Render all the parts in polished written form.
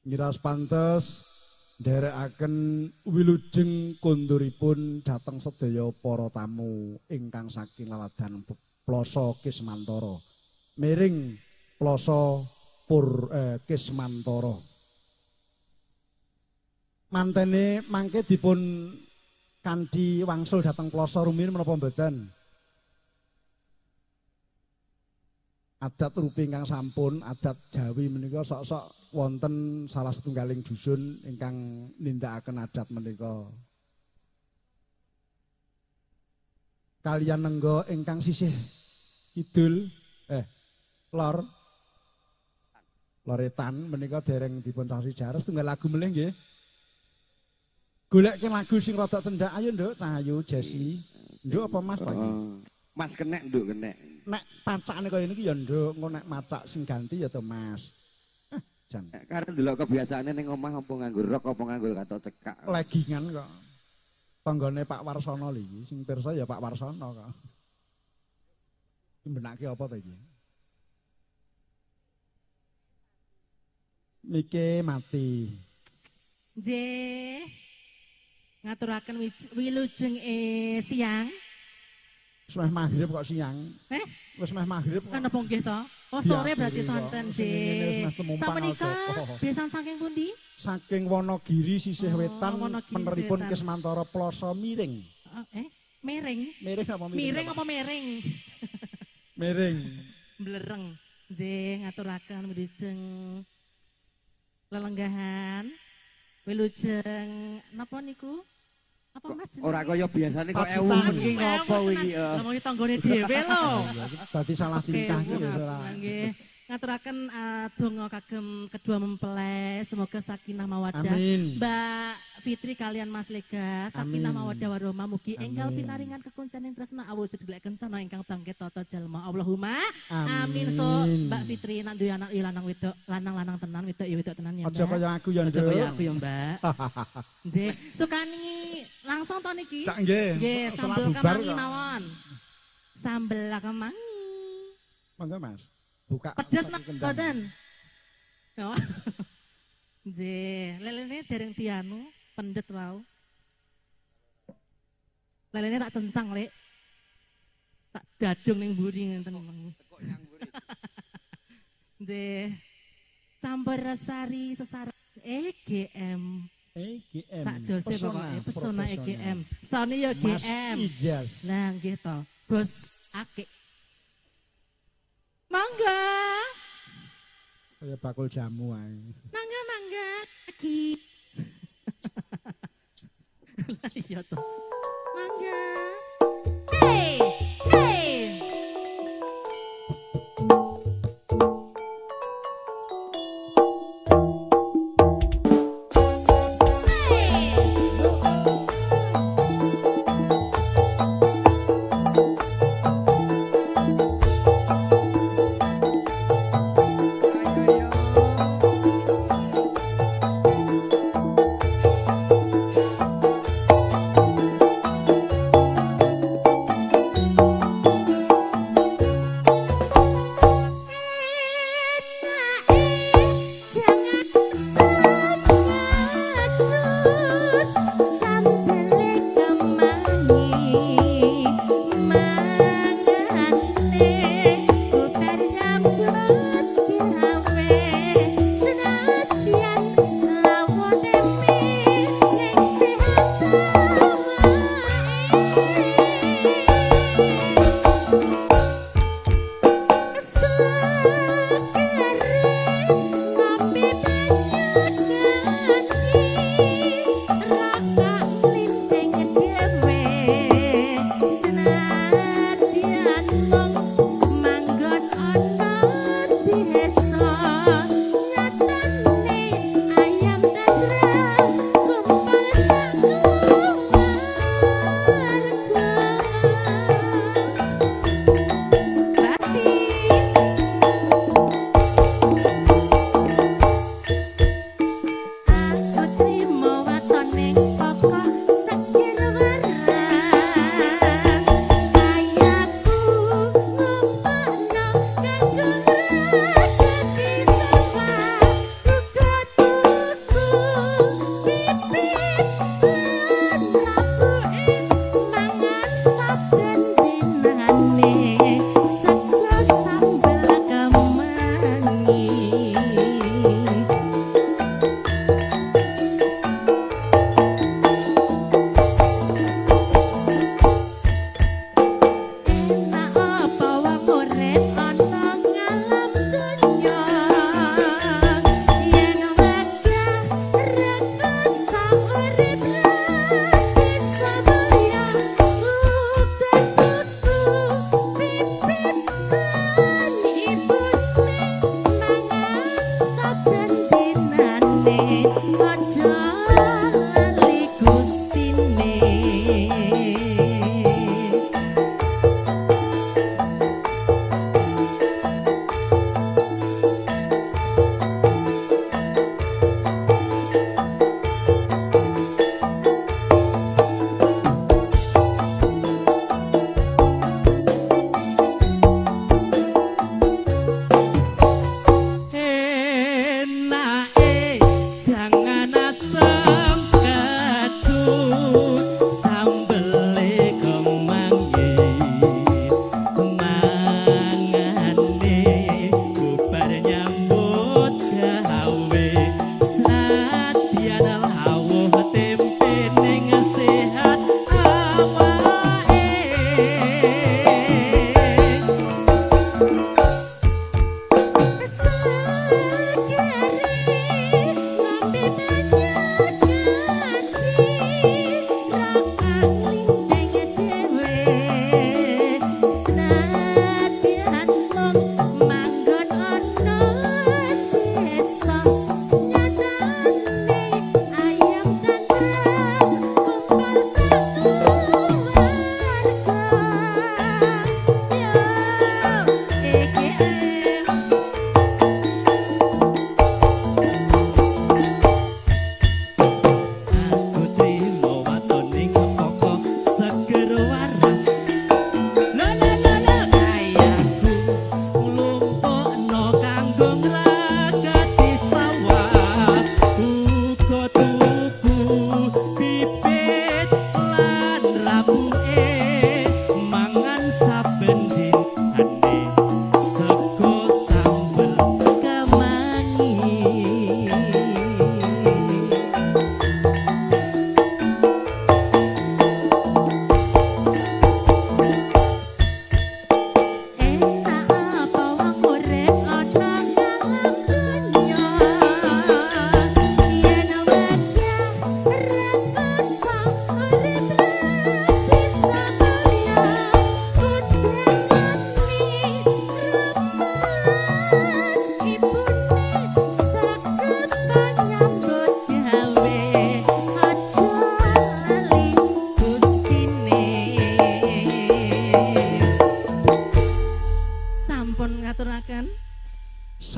Ngiras pantes nderekaken wilujeng konduripun dhateng sedaya para tamu ingkang saking laladan Ploso Kismantara. Miring Ploso Pur Kismantara. Mantene mangke dipun kanthi wangsul dhateng Ploso rumiyin menapa mboten? Adat rupi ingkang sampun, adat Jawi menika sok-sok wonten salah setunggaling dusun ingkang nindakaken adat menika. Kaliyan nengga ingkang sisih kidul, lor loretan menika dereng dipun sasi jares tunggal lagu melih nggih. Goleke lagu sing rada cendhak ayo Nduk, Cahayu, Jesi. Nduk apa Mas ta iki? Mas kenek Nduk kenek. Nek pacakane kaya niki ya Nduk, engko nek macak sing ganti ya to Mas. Jan. Karep ndelok kebiasaane ning omah apa nganggo rok apa nganggo katok cekak. Legingan kok. Tanggane Pak Warsono lho iki, sing pirsa ya Pak Warsono kok. Iki benake apa ta iki? Mike mati. Nggih. Ngaturaken wilujeng siang. Wis meh maghrib kok siang. Wis meh maghrib kok. Napa nggih to? Oh sore berarti sonten nggih. Samenika besan saking pundi? Saking Wonogiri sisih wetan peneripun Kismantara Ploso Miring. Miring. Miring apa miring? Miring apa miring? Miring. Blereng. Nggih ngaturaken wilujeng lelenggahan. Wilujeng napa niku? Apa Mas? Ora kaya biasane kok ewu iki ngopo iki ya. Lah mung tanggane dhewe lho. Dadi salah tingkah iki ya salah. Nggih. Ngaturaken donga kagem kedua mempelai, semoga sakinah mawaddah. Mbak Fitri kalian Mas Lega, sakinah mawaddah warahmah mugi enggal pinaringan kekuncen tresna awujud golek kencana ingkang bangkit tata jalma. Allahumma amin. So Mbak Fitri nak duwe anak ya lanang wedok, lanang-lanang tenan, wedok ya wedok tenan ya Mbak. Aja kaya aku ya Nduk. Aja kaya aku ya Mbak. Nggih, sukani langsung to niki. Cak nggih. Nggih, sambel kemangi mawon. Sambel kemangi. Monggo Mas. Buka pedes mboten. Oh. Nggih, lelene dereng dianu, pendet wau. Lelene tak cencang, Lek. Tak dadung ning mburi ngenten. Tekuk nyang mburi. Nggih. Campur sari sesar EGM. EGM. Sak jose pokoke pesona EGM. Sony ya GM. Mas Ijas. Lah nggih to. Bos akik. Mangga. Kaya bakul jamu ae. Mangga mangga. Iki. Lah iya to. Mangga. Hey, hey.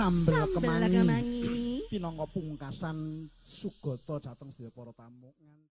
Sambel kemangi. Pinangka pungkasan sugata dhateng sedaya para tamu.